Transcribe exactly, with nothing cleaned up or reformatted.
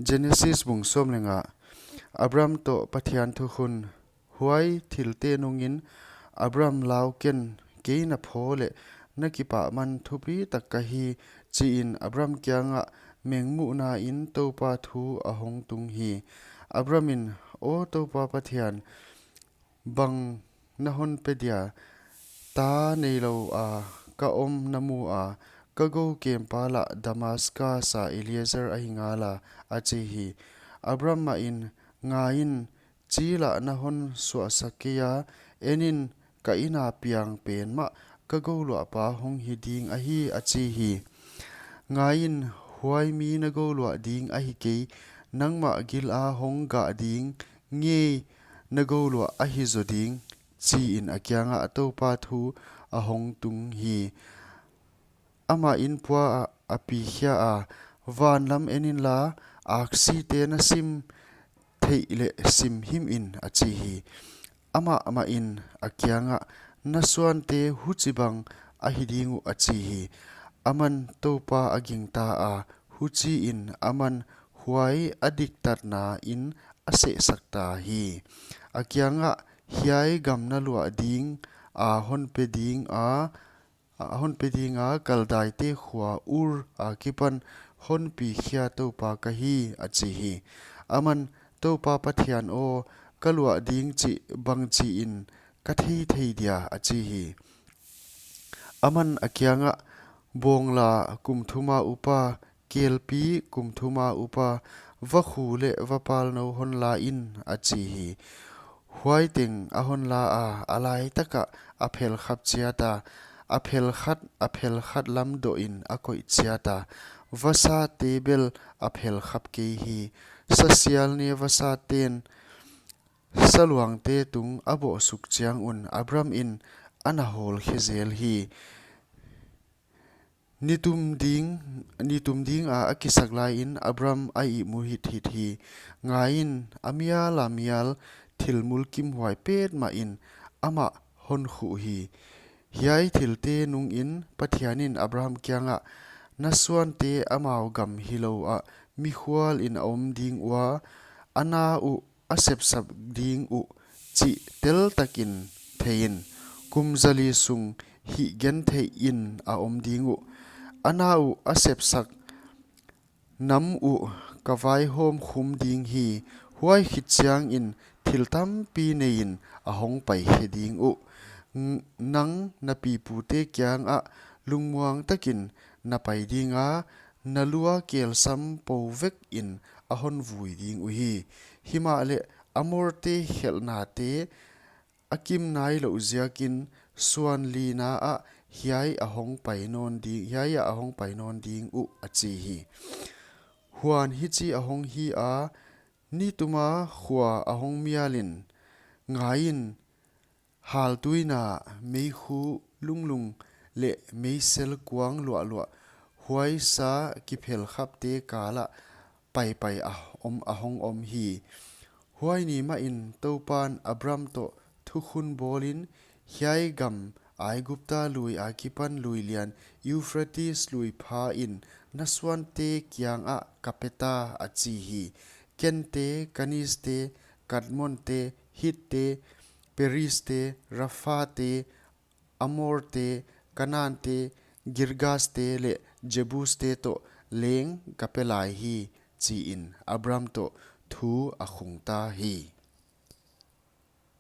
Genesis bung sawm leh nga. Abram toh Pathian thukhun. Huai thilte nungin Abram, lau ken, kei na phaw leh na kipahman thupitak ka hi, chiin Abram kiangah mengmuhnain Toupa thu a hong tung hi. Abram in, Aw Toupa Pathian, bang na hon pe dia? Ta neilou a ka om na mu a, ka gou kempa lah Damascus a Eliezer ahi ngala, a chi hi. Abram mahin, Ngaiin, chi lah na hon suahsak kei a, enin, ka inn a piang pen mah ka gouluahpa hong hi ding ahi, a chi hi. Ngaiin, huai mi na gouluah ding ahi kei, nangmah gil a hong gah ding ngei na gouluah ahi zaw ding, chiin a kiangah Toupa thu a hong tung hi. Amahin pua a, a pikhia a, Van lam en inla, aksite na sim theih leh sim himin, a chi hi. Amah mahin a kiangah, Na suante huchibang ahi ding uh, a chi hi. Aman Toupa a gingta a, huchiin aman huai a diktatna in a sehsak ta hi. A kiangah, Hiai gam na luah ding a hon pe ding a, a hon pe ding a Kaldaite khua Ur a kipan hon pikhia Toupa ka hi, a chi hi. Aman, Toupa Pathian aw, ka luah ding chih bangchiin ka thei thei dia, a chi hi. Aman a kiangah, Bawngla kum thuma upa, kelpi kum thuma upa, vakhu leh vapalnou hon la in, a chi hi. Huai teng a hon la a, a laitakah a phelkhap chiat a, a phelkhat, a phelkhat lam dohin a koih chiat a, vasate bel a phelkhap kei hi. Sasial ne vasaten saluangte tung a bohsuk chiang un Abram in a na hawlkhe zel hi. Nitum ding, nitum ding a a kisak laiin Abram a ihmu hithit hi. Ngaiin, a mial a mial thil mulkimhuai petmahin amah hon khuh hi. Hiai thilte nungin Pathianin Abram kiangah, Na suante amau gam hilou ah mikhualin a om ding ua, a na uh a sepsak ding uh chih teltakin theiin, kum zali sung hihgentheihin a om ding uh. A na uh a sepsak nam uh ka vaihawm khum ding hi. Huai khit chiangin thil tampi neiin a hong paikhe ding uh. N-, nang na pipute kiangah lungmuang takin na pai ding a, na lu a kelsam pou vekin a hon vui ding uhi. Himahleh Amorte khelhnate a kim nailouh ziakin suan lina ah hiai a hong pai nawn ding, hiai ah a hong pai nawn ding uh, a chi hi. Huan hichi a hong hi a, nituma khua a hong mialin, ngaiin, haltuina meikhu lunglung leh meisel kuang luahluah, huaisa kiphelkhapte kalah paipai a om, a hong om hi. Huai ni mahin Toupan Abram toh thukhun bawlin, Hiai gam Aigupta lui akipan lui lian Euphrates lui phain na suante kiangah ka peta, a chi hi. Kente, Kanizte, Kadmonte, Hitte, Perizte, Rephate, Amorte, Kanante, Girgaste leh Jebuste toh leng ka pe lai hi, chiin Abram toh thu a khungta hi.